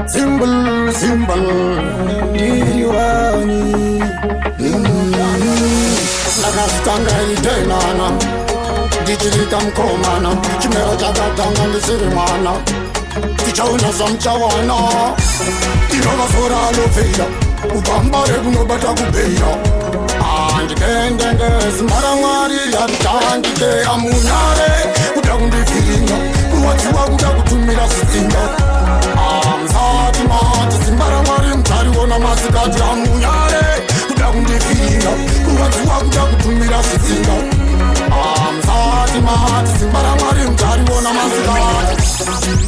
Simple, simple. Ndiri wani. Ndakazitanga itenana ndichirika mukomana, chimero chakatanga ndisiri mwana. Tichaona zvamuchawana, tinovazora alofeira kubva kunobata kubeira. Andikendenge simba raMwari yaritandike. Amunyare kuda kundivhiringa, kurwadziwa kuda kutumira zvitsinga. Musati mati simba raMwari muchariona masikati. Amunyare kuda kundivhiringa, kurwadziwa kuda kutumira zvitsinga. Musati mati simba raMwari muchariona masikati.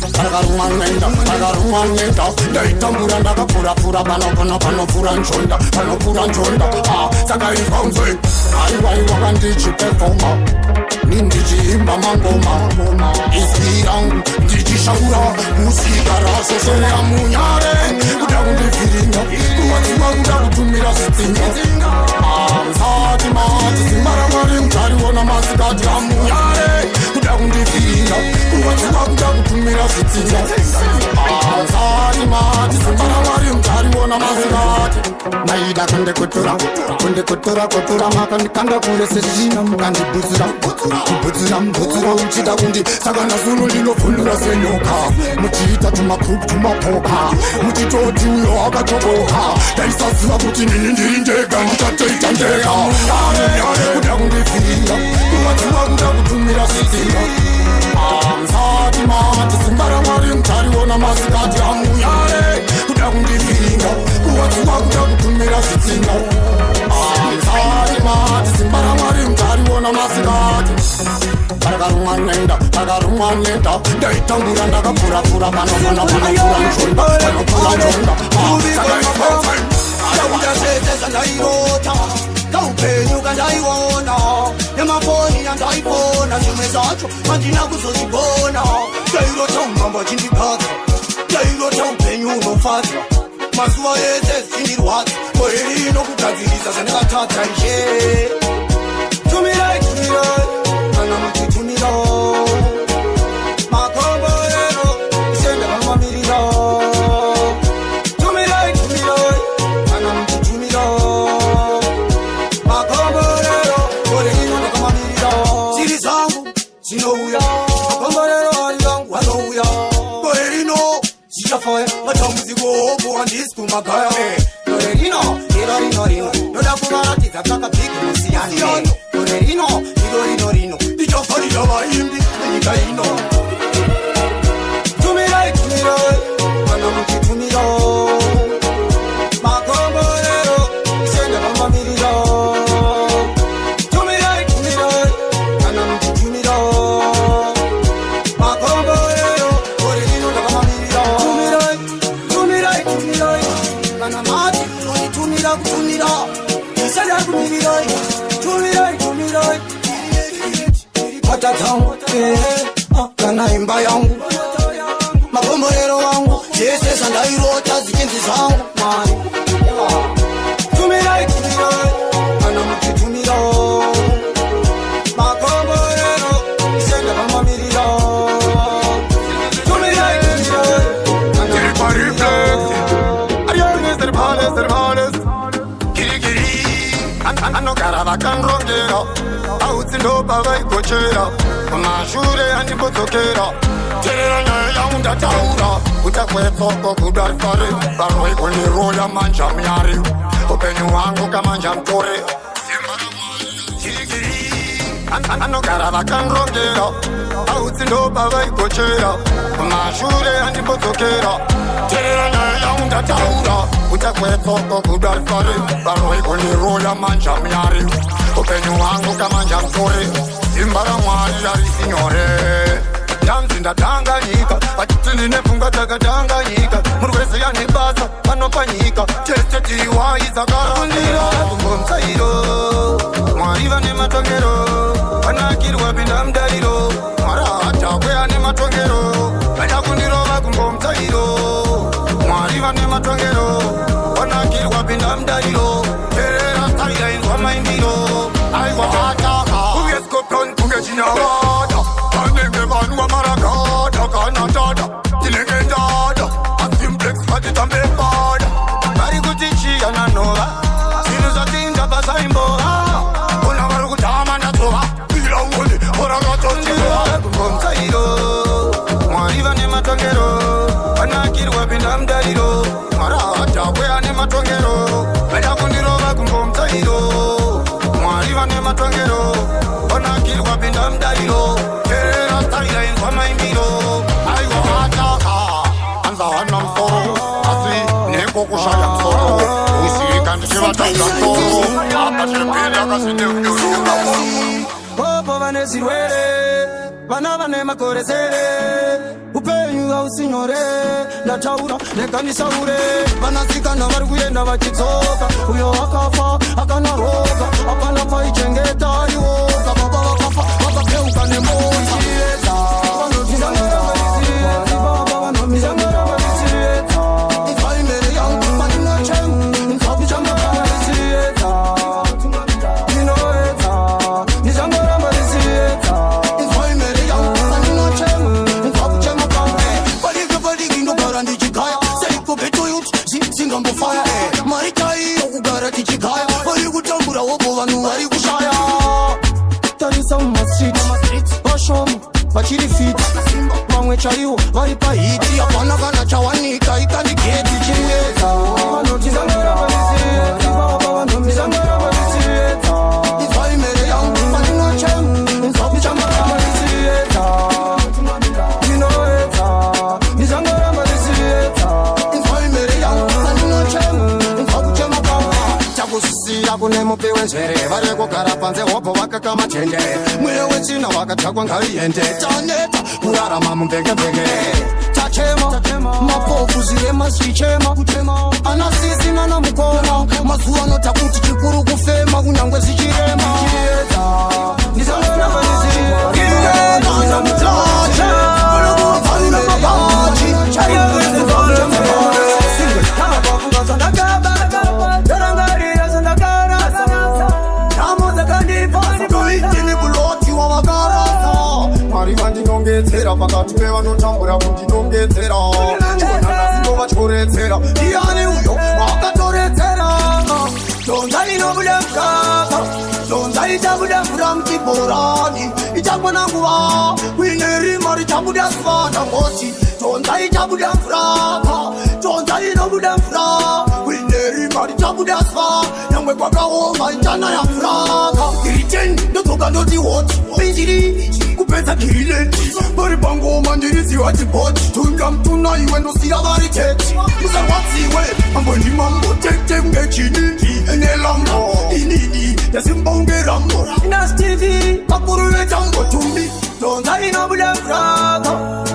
Ndakarumwa nenda, ndakarumwa nenda, ndaitambura, ndakapfurapfura pano pano, panopfura njonda, panopfura njonda. Saka inzwa unzwe, aiwaiwaka ndichiperforma, nindichiimba mangoma, izwi rangu ndichishaura musika rasosera. Munyare kuda kundivhiringa, kurwadziwa kuda kutumira zvitsinga. Musati mati simba raMwari muchariona masikati. Amunyare kuda kundivhiringa, kurwadziwa kuda kutumira zvitsinga. Musati mati simba raMwari muchariona masikati. Maida kundikutura, kundikutura kutura, makandikanda kure sezvina, mukandibhutsira, kubhutsira, mubhutsira, muchida kundi saka nasuno ndinobvundura senyoka, muchiita tumagroup, tumapoka, muchitoti uyo akatoboka. Ndaisaziva kuti nini ndiri ndega, ndichatoita ndega. Kuda kundivhiringa, kurwadziwa kuda kutumira zvitsinga. Musati mati simba raMwari muchariona masikati. Amunyare kuda kundivhiringa, kurwadziwa kuda kutumira zvitsinga. Musati mati simba raMwari muchariona masikati. Ndakarumwa nenda, ndakarumwa nenda, ndaitambura, ndakapfurapfura pano pano, panopfura njonda, panopfura njonda. Ndakuda zvese zvandairota, kaupenyu kandaiona nemafoni andaifona, zvimwe zvacho handina kuzozvigona. Ndairota umambo achindigadza, ndairota upenyu unofadza, mazuva ese zvichindirwadza. Gore rino kugadzirisa zvandakatadza. Ishe, tumirai, tumirai kana muchitumira makomborero. Ishe, ndakamamirira. Tumirai, tumirai kana muchitumira makomborero. Gore rino ndakamamirira. Zviri zvangu zvinouya, makomborero ari vangu anouya. Gore rino zvichafaya, matambudziko opo handisi kumagaya. Gore rino rino rino rino ndoda kuvaratidza kakabhigi musiyano. Gore rino rino rino rino ndichafarira vaimbi venyika ino. Tumirai, tumirai kana muchitumira makomborero. Ishe, ndakamamirira. Tumirai, tumirai kana muchitumira makomborero. Gore rino ndakamamirira. Tumirai, tumirai, tumirai kana mati munonitumira kutumira. Ishe, ndakumirirai. Tumirai, tumirai pata dzangu, kana imba yangu, makomborero wangu, zvese zvandairota zvichinzi zvangu. Mari, tumirai, tumirai kana muchitumira makomborero. Ishe, ndakamamirira. Tumirai, tumirai kana Tiri pareflex. Ariane, Servales, Servales. Giri giri. Anogara vakanrongera, autsi ndopa vaikgochera, kumashure andimbodzokera. Teerera nyaya yangu ndataura, utakwetsoko kudarisare varoi kundiroya manja muyari, upenyu hwangu kamanja mutore. Anogara vakanrongera, autsi ndopa vaikgochera, kumashure andimbodzokera. Teerera nyaya yangu ndataura, utakwetsoko kudarisare varoi kundiroya manja muyari, upenyu hwangu kamanja mutore. Simba raMwari harisi nyore. Ndanzi ndatanganyika, vachiti ndine pfungwa dzakatanganyika. Muri wese ane basa vanopanyika, tese tiri wai dzakarakundira kumbomusairo. Mwari vane matongero, vanakirwa pinda mudariro. Mwari haadhakwe, ane matongero. Vada kundirova kumbomusairo. Mwari vane matongero, vanakirwa pinda mudariro. Terera staira, inzwa maimbiro. Aiwa, ataka kunge scorpion, kunge chinyavada. Vanenge vanwa maragada, kana tada tinenge ndada. Asimple. Pinda mudariro. Mwari haadhakwe, ane matongero. Vaida kundirova kumbomutairo. Mwari vane matongero. Onakirwa, pinda mudariro. Terera staira, inzwa maimbiro. Aiwa, ataka anza hana musoro, asi neko kushaya musoro usika ndichivatanga musoro apa chepiri akasinde. Popo vane zvirwere, vana vane makore sere, upenyu hausi nyore. Ndataura, rega ndisaure. Vanasikana vari kuenda vachidzoka, uyo akafa akanaroga, hapana paichengeta iwoga. Baba vakafa vakapeuka nemota. Baba. Ifaimbere yangu pandinochema, ndichangoramba ndichiedza. Ndinoedza, ndichangoramba ndichiedza. Ifaimbere yangu pandinochema, ndinzwa kwangu. Padiki padiki ndogara ndichigaya, seiko ghetto youth singambofaya. Mari chaiyo kugara tichigaya, vari kutambura wopo, vanhu vari kushaya. Tarisa mumastreet, vashoma vachiri fit, vamwe chaivo vari paheat, hapana kana chawanika ikandigeti chiedza. Ndichandoramba ndichiedza, baba, ndichandoramba ndichiedza. Ifaimbere yangu pandinochema, ndichandoramba ndichiedza. Ndinoedza, ndichandoramba ndichiedza. Ifaimbere yangu pandinochema, inzwa kuchema kwangu. Takuzisiya kune mupi wenzvere, vari kugara panze hobho vakakamachende, mweya wetsvina wakadhakwa ngaiende. Taneta kurarama mumvekemveke, Tachema mapofu, zvirema zvichema, ana sisi nana mukoma. Mazuva ano takuti chikuru kufema, kunyangwe zvichirema. Ndichandoramba ndichiedza. Pafunga zvandakabata, ndarangarira zvandakarasa, nhamo dzakandipasa. Toitini buloti wavakarasa. Mwari vandinongedzera pakati pevanotambura, kundinongedzera chionanasindovatyoredzera. Ndiani uyo wakatoredzera? Dhonza inobuda mukaka, dhonza ichabuda mvura muchibhorani. Ichakwana nguva kuine rima, richabuda zuva. Ndangoti dhonza ichabuda mvura, dhonza inobuda mvura kuine rima, richabuda zuva. Nyangwe kwakaoma, ichanaya mvura. Ndiri 10 ndodzoka ndoti hot injiri kupedza girileti vari pangoma. Ndiriziva tibhoti tunda mutuna iwe, ndosiya vari teti. Musarwadziwe, mambo ndimambo tete kunge chinindi nelambo. Inini ndasimba unge Rambo. Nas TV. Vakuru vetambo tumbi. Dhonza inobuda mvura,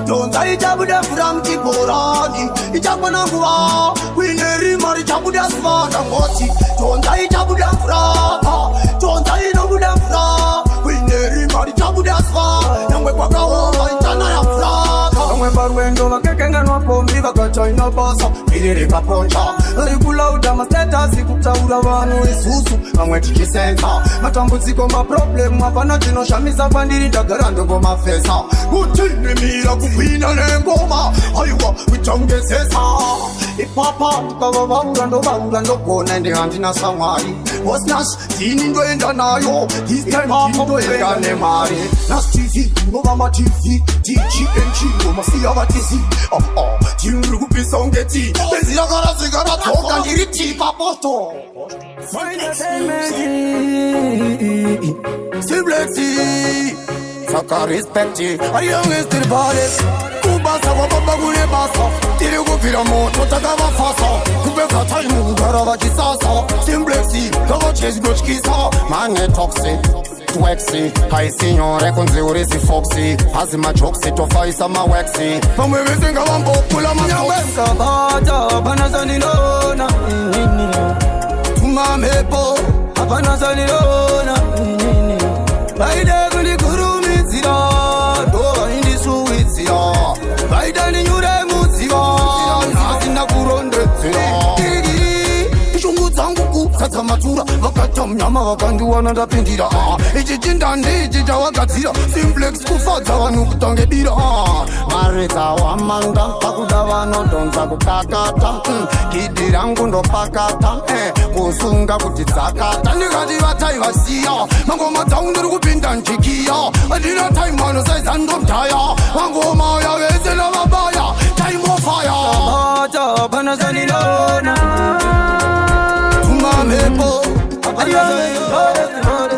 dhonza ichabuda mvura muchibhorani. Ichakwana nguva kuine rima, richabuda zuva. Ndangoti dhonza ichabuda mvura, dhonza inobuda mvura kuine rima, richabuda zuva. Nyangwe kwakaoma, ichanaya mvura. Vamwe parwendo vakakanganwa pombi, vakachaina basa iri rikaponja. Vari kulauda mastatus, kutaura vanhu isusu vamwe tichisenza. Matambudziko, maproblem, hapana chinoshamisa kwandiri, ndagara ndongomafesa kutinimira kuhwina nengoma. Aiwa, kuchongezesa ipapa tikavavaura, ndovaura, ndogona ende handina samwari. Bosnas ndini ndoenda nayo this time, ndoenda nemari. Nas TV unova matv tgng ngomasiya vatisi tiri kupisa ungeti benzi rakarasika radzoka. Ndiri tipa poto. Simplexy saka respect ayongestiri baddest. Kubasa kwababa kune basa, tiri kubvira moto takavafasa, kupedza time kugara vachisasa. Simplexy kavachezinotyisa mane toxic twexy, haisi nyore kunzi uri zifoxy, hazi majokes, tofaisa mawaxi. Vamwe vese ngavambokula. Nyangwe mkabata, hapana zvandinoona inini. Tumamhepo. Hapana zvandinoona inini. Vaida kundikurumidzira, ndo vaindisuwidzira, vaida ndinyure mudziva. Nhasi ndakurondedzera shungu dzangu kudzadza matura. Vakaita munyama vakandiwana ndapindira. Ichi chindandi ichi chawagadzira Simplex, kufadza vanhu kutange bira. Maridza wamanda pakuda vanodhonza kukakata. Gidi rangu ndopakata, kusunga kuti dzakata. Ndikati vatai vasiya mangoma dzangu, ndiri kupinda njikiya. Handina time, anosaiza ndomdhaya mangoma yavese navabaya. Time of fire. Ndichinamata, hapana zvandinoona. Tuma mhepo, hapana zvandinoona.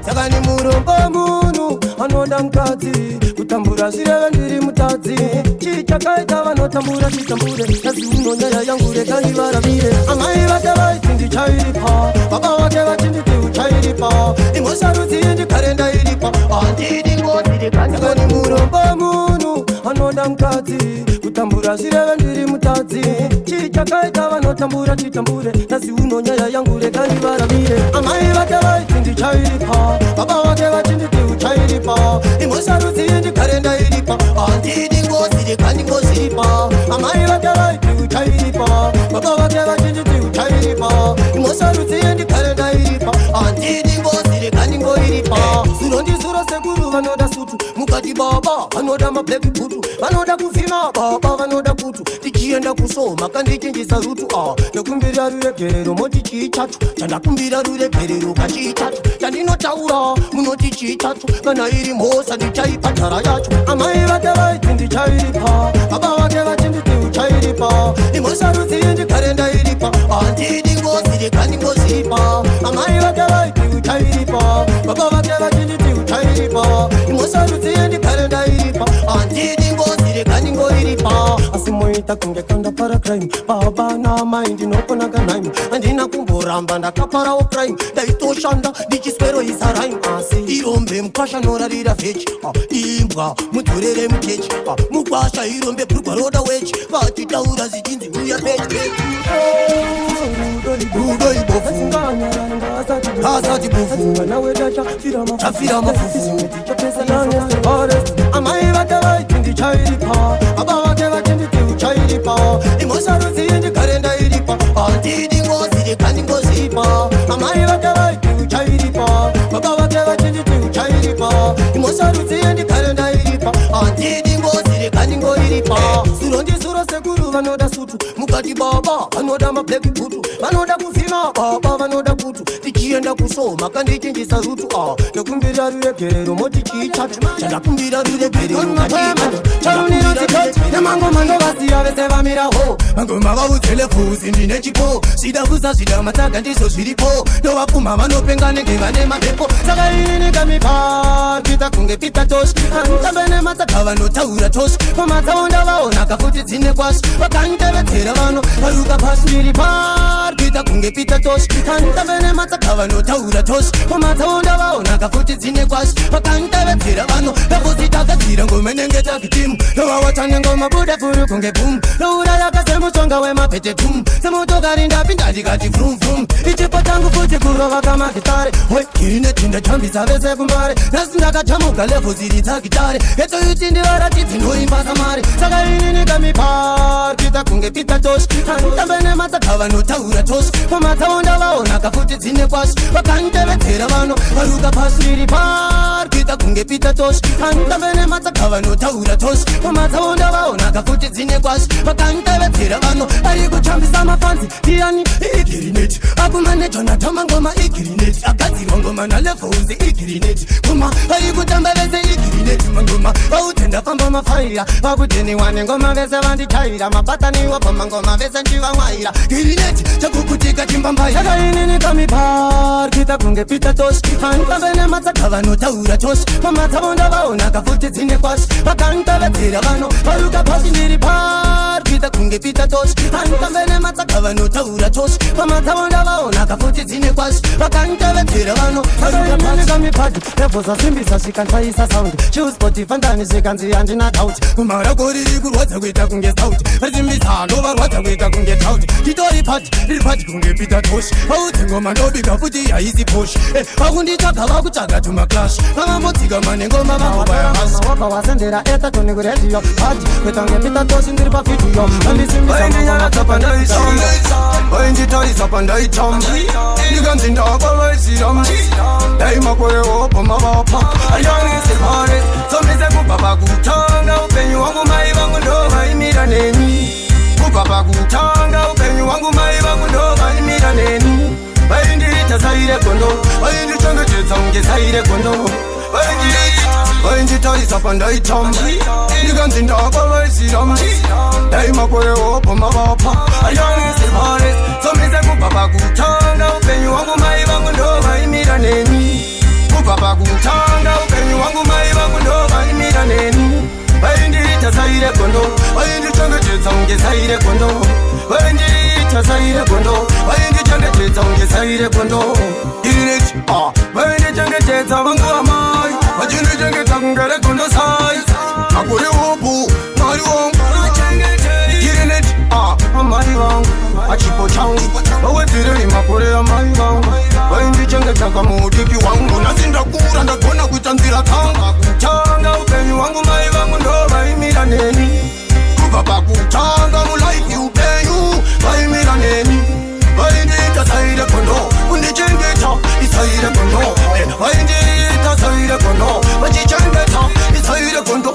Saka ni murombo munhu anoda mukadzi, kutambura zvireve ndiri mutadzi. Chii chakaita vanotambura chitambure? Nhasi uno nyaya yangu rega ndivaravire. Amai vake vaiti ndichairipa, baba vake vachinditi uchairipa. Imhosva rudzii ndikare ndairipa? Handidi ngozi. Saka ni murombo munhu anoda mukadzi, kutambura zvireve ndiri mutadzi. Chii chakaita vanotambura chitambure? Nhasi uno nyaya yangu rega ndivaravire. Amai vake vaiti ndichairipa, baba vake vachinditi uchairipa. Imhosva rudzii ndikare ndairipa? Handidi ngozi, rega ndingoziripa. Amai vake vaiti uchairipa, baba vake vachinditi uchairipa. Imhosva rudzii ndikare ndairipa? Handidi ngozi, rega ndingoiripa. Zuro ndizuro sekuru vanoda sutu, mukati baba vanoda mablack bhutu, vanoda kuvhima baba vanoda kutu. Tichienda kusoma kandichinjisa route. A ndokumbira ruregerero, moti chii chacho chandakumbira ruregerero? Kachii chacho chandinotaura munoti chii chacho? Kana iri mhosva ndichaibhadhara yacho. Amai vake vaiti ndichairipa, baba vake vachinditi uchairipa. Imhosva rudzii ndikare ndairipa? Handidi ngozi, rega ndingoziripa. Amai vake vaiti uchairipa, baba vake vachinditi uchairipa. Imhosva rudzii ndikare ndairipa? Handidi ngozi, rega ndingoiripa. Asi moita kunge kandapara crime. Baba namai, ndinopona kanaim. Handina kumboramba ndakaparawo crime, ndaitoshanda ndichisweroisa rhyme. Asi irombe mukwasha norarira vhechi, imbwa mudzorere muchechi. Mukwasha irombe, bhurugwa roda wechi, vachitaura zvichinzi uya pechi. Rudo ibofu, asati bofu, chafira mafufu. Amai vake vaiti ndichairipa, baba vake vachinditi uchairipa. Imhosva rudzii ndikare ndairipa? Handidi ngozi, rega ndingoziripa. Amai vake vaiti uchairipa, baba vake vachinditi uchairipa. Imhosva rudzii ndikare ndairipa? Handidi ngozi, rega ndingoiripa. Zuro ndizuro sekuru vanoda sutu, mukati baba vanoda mablack bhutu, vanoda kuvhima baba vanoda kutu. Tichienda kusoma kandichinjisa route. A ndokumbira ruregerero, moti chii chacho chandakumbira ruregerero? Nemangoma ndovasiya vese vamiraho. Mangoma vaudzele fuzi, ndine chipo. Zvida kusazvida, matsaga ndizvo zviripo. Ndovapfuma vanopenga nenge vane mamhepo. Saka inini kamipar kuita kunge Peter Tosh, anditambe nematsaga vanotaura tosh. Pamatsawo ndavaona kafuti dzine kwash, vakanditevedzera vano varuka pasi. Ndiri par kuita kunge Peter Tosh, anditambe nematsaga vanotaura tosh. Pamatsawo ndavaona kafuti dzine kwash, vakanditevedzera vano vafuzitagadzira ngoma inenge takitimu. Ndovawachane ngoma bude furu kunge boom, nouraya kasemushonga wemapete tum. Semotokari ndapinda ndikati vrum vrum. Ichipo changu futi kurova kamagitare. Hoi kirineti, ndachambisa vese kumbare. Nhasi ndakajamuka level dziri dzagitare etoiti ndivaratidzi ndoimba samare. Saka inini kamipar kuita kunge Peter Tosh, anditambe nematsaga vanotaura tosh. Pamatsawo ndavaona kafuti dzine kwash, vakanditevedzera vano varuka pasi. Ndiri par kuita kunge Peter Tosh, anditambe nematsaga vanotaura tosh. Pamatsawo ndavaona kafuti dzine kwash, vakanditevedzera vano. Ari kuchambisa mafanzi ndiani? Igirineti akumanejwa natamangoma. Igirineti agadzirwa ngoma nalevels. Igirineti ngoma vari kutamba vese. Igirineti mangoma vaudze ndafamba mafaira, vakudheniwa nengoma vese vandichaira. Mabataniwa pamangoma vese ndivamwaira. Girineti chakukutika chimbambai. Saka inini kamipar kuita kunge Peter Tosh, anditambe nematsaga vanotaura tosh. Pamatsavo ndavaona kafuti dzine kwash, vakanditevedzera vano varuka pasi. Ndiri par kuita kunge Peter Tosh, anditambe nematsaga vanotaura tosh. Pamatsavo ndavaona kafuti dzine kwash, vakanditevedzera vano varuka pasi. Kamipadi levo zvasimbisa zvikanzaisa sound chiusportify ndani zvikanzi handina doubt. Marako riri kurwadza kuita kunge stout, risimbisa ndovarwadza kuita kunge tout. Titori pati riri pati kunge Peter Tosh. Vaudze ngoma ndobika futi haisi posh. Vakunditsvaga vakutsvaga tumaclash, vavambodzika manengoma vambobaya masi. Wabva wasendera etatoni kuredhiyo pati kuitange Peter Tosh, ndiri pavhidhiyo vandisimbisa. Vaindinyaradza pandaitamba, vainditarisa pandaitamba, ndikanzi ndakavaisira. Dai makore opo mavapa ayanisemare tsomise. Kubva pakutanga upenyu hwangu, mai vangu ndo vaimira neni. Kubva pakutanga upenyu hwangu, mai vangu ndo vaimira neni. Vaindiita zaire gondo, vaindichengetedza kunge zaire gondo, vaindiita. Vainditarisa pandaitamba, ndikanzi ndakavaisira. Dai makore opo mavapa somise. Kubva pakutanga upenyu hwangu, mai vangu ndo vaimira neni. Kubva pakutanga upenyu hwangu, mai vangu ndo vaimira neni. Vaindiita saire gondo, vaindichengetedza unge saire gondo. Vaindiita saire gondo, vaindichengetedza unge saire gondo. Irineti vaindichengetedza vangu amai, vachindichengeta kunge regondo sai. Makore opo, Mwari wangu, Irineti amai vangu, achipo changu, vawedzerei makore amai vangu. Vaindichengeta kamudiki wangu, nhasi ndakura, ndagona kuita nzira dzangu. Kutanga upenyu hwangu, mai vangu ndo vaimira neni. Kubva pakutanga mulife, upenyu, vaimira neni. Vaindiita saire gondo, kundichengeta isaire gondo. Vaindiita saire gondo, vachichengeta isaire gondo.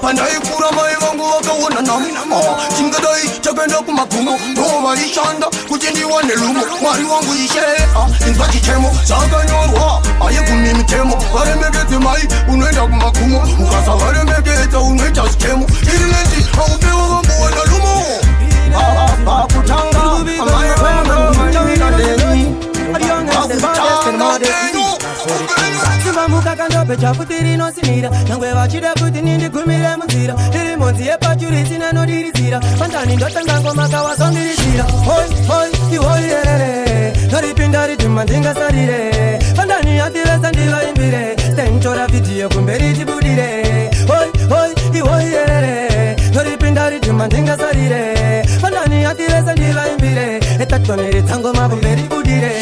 Pandaikura mai vangu vakaona namo chingadai chakaenda kumagumo. Ndo vaishanda kuti ndiwane lumo. Mwari wangu ishe, inzwa chichemo. Zvakanyorwa ayegumi mitemo, varemekedze mai, unoenda kumagumo. Ukasavaremekedza unoita zvichemo. Irineti haupewa vambowana lumo. Pakutanga amai vangu vaimira neni. Pakutanga upenyu. Sivamuka kandopecha kuti rinosimira, nyangwe vachida kuti nindigumire munzira. Ndiri mhodzi yepachuri sinanodiridzira pandani, ndotanga ngoma kawazondiritsira. Hoi hoi ihoi erere, ndoripinda ridhima, ndingasarire pandani yatiresa, ndivaimbire stentora vhidhiyo kumberi tibudire. Hoi hoi ihoi erere, ndoripinda ridhima, ndingasarire pandani yatiresa, ndivaimbire etatonere ngoma kumberi budire.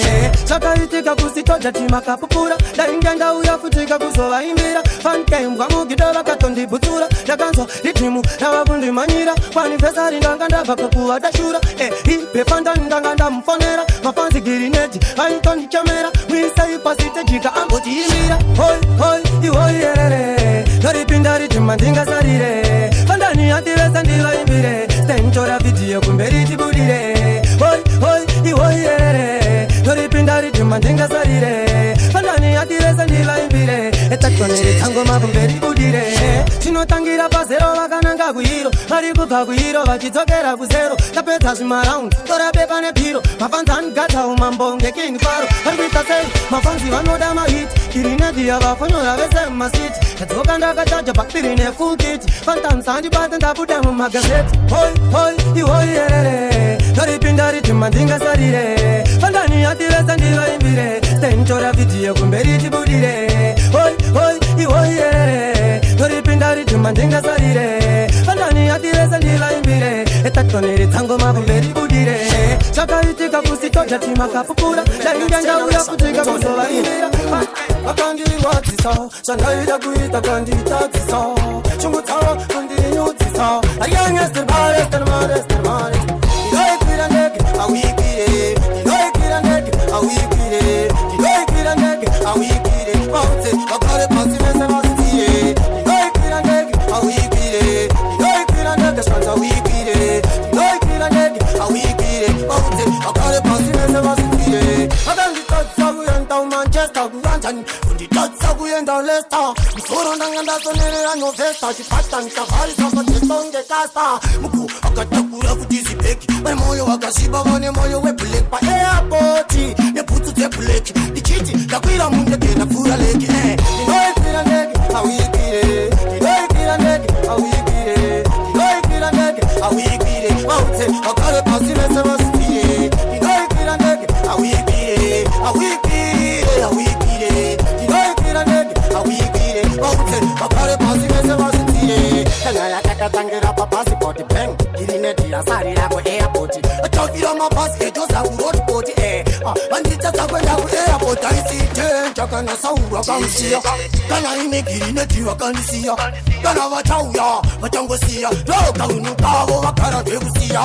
Zvakaitika kusitoja timakapupura, ndainge ndauya futika kuzovaimbira. Fankaimbwa mugida vakatondibhutsura, ndakanzwa ridhimu rava kundimanyira. Kwanivhesari ndanga ndabva kwekuvadashura. Ipe fandani ndanga ndamufonera, mafanzi girineti vaitondichemera. Muisei pasitejika ambotiimbira. Hoi hoi ihoi erere, ndoripinda ridhima, ndingasarire pandani yatiresa, ndivaimbire stentora vhidhiyo kumberi tibudire. Hoi hoi ihoi erere, ndoripinda ridhima, ndingasarire pandani yatiresa, ndivaimbire etatonere ngoma kumberi budire. Tinotangira pazero, vakananga kuhiro, vari kubva kuhiro vachidzokera kuzero. Tapedza zvimaraundi, tora bepa nebhiro. Mafanzi anigadza umambo ngeking Faro. Vari kuita sei mafanzi? Vanoda mahiti. Kirineti yavafonyora vese mumasiti. Ndadzoka ndakachaja bhakitiri nefukiti. Fantamusandibata, ndabuda mumagazeti. Hoi hoi ihoi erere, ndoripinda ridhima, ndingasarire pandani yatiresa, ndivaimbire stentora vhidhiyo kumberi tibudire. Hoi hoi ihoi erere, ndoripinda ridhima, ndingasarire pandani yatiresa, ndivaimbire etatonere ngoma kumberi budire. Zvakaitika kusitoja timakapupura, ndainge ndauya kutika kuzovaimbira. Vakandirwadzisa, zvandaida kuita kanditadzisa, shungu dzavo kundinyudzisa. Ndinoikwira ndege auikwire, ndinoikwira ndege auikwire, ndinoikwira ndege auikwire. Vaudze vagare pasi vese vaziziye. Ndinoikwira ndege auikwire, ndinoikwira ndege svanza auikwire, ndinoikwira ndege auikwire. Vaudze vagare pasi vese vaziziye. Vakanditadzisa kuenda kuManchester, kuLondon, kunditadzisa kuenda Leicester. Musoro ndanga ndasonerera nyovesta, chipata ndichavharisa pajesongekasta. Muku akatakura kuti zibhegi, vane mwoyo wakasviba, vane mwoyo weblack. Paairport nebhutsu dzeblack, ndichiti ndakwira mundege, ndapfuura leki. Ndinoikwira ndege auikwire, ndinoikwira ndege auikwire, ndinoikwira ndege auikwire. Vaudze vagare pasi vese vaziziye. Ndinoikwira ndege auikwire, auikwire, auikwire, ndinoikwira ndege auikwire. Vaudze vagare pasi vese vaziziye. Kana yakakatangira papasipoti bank, irineti yasarira kuairport. Tafira mabhasi ejoza kuroadport, vanditadza kuenda kuairport. Aisitenja kana Sauro akamusiya, kana ine girineti vakandisiya, kana vachauya vachangosiya ndokaunhu kavo vagara ndekusiya.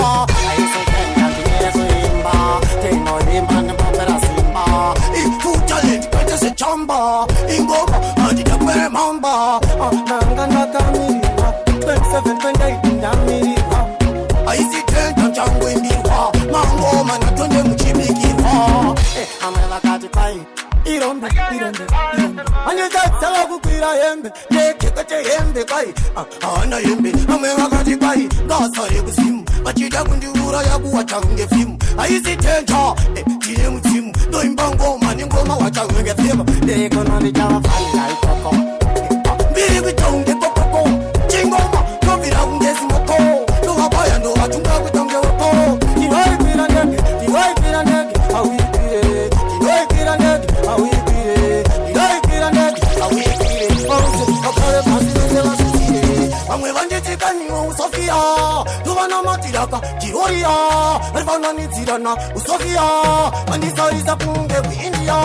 Aisitenja ndinere kuimba, tinoimba nembopera simba. Ifutalent kaite sechamba, ingoma handitakwere mamba. Nanga ndakamirira 27 28 ndamirira. Aisitenja changoimbirwa mangoma natonde muchibikirwa. Amwe vakati kwai irombe, irombe, irombe. Anditadzisa kukwira hembe ndege. Hembe kwai haana hembe. Vamwe vakati kwai ngasare kusimu, vachida kundiuraya kuwacha kunge fimu. Haisi tenja, tine mudzimu. Ndoimba ngoma nengoma, wacha kunge fimu. Economy chavafanira ikoko, mbiri kuita kunge kokoko. Chingoma ndobvira kunge simoko, ndovabaya, ndovatunga kuita kunge woko. Tinoikwira ndege, tinoikwira ndege, auikwire. Tinoikwira ndege, auikwire. Tinoikwira ndege, auikwire. Vause vakare pasi vese vasisire. Vamwe vanditsikaniwo usofia, ndovanamatiraka chiroria, varifananidzirana usofia, vandisarisa kunge kuIndia.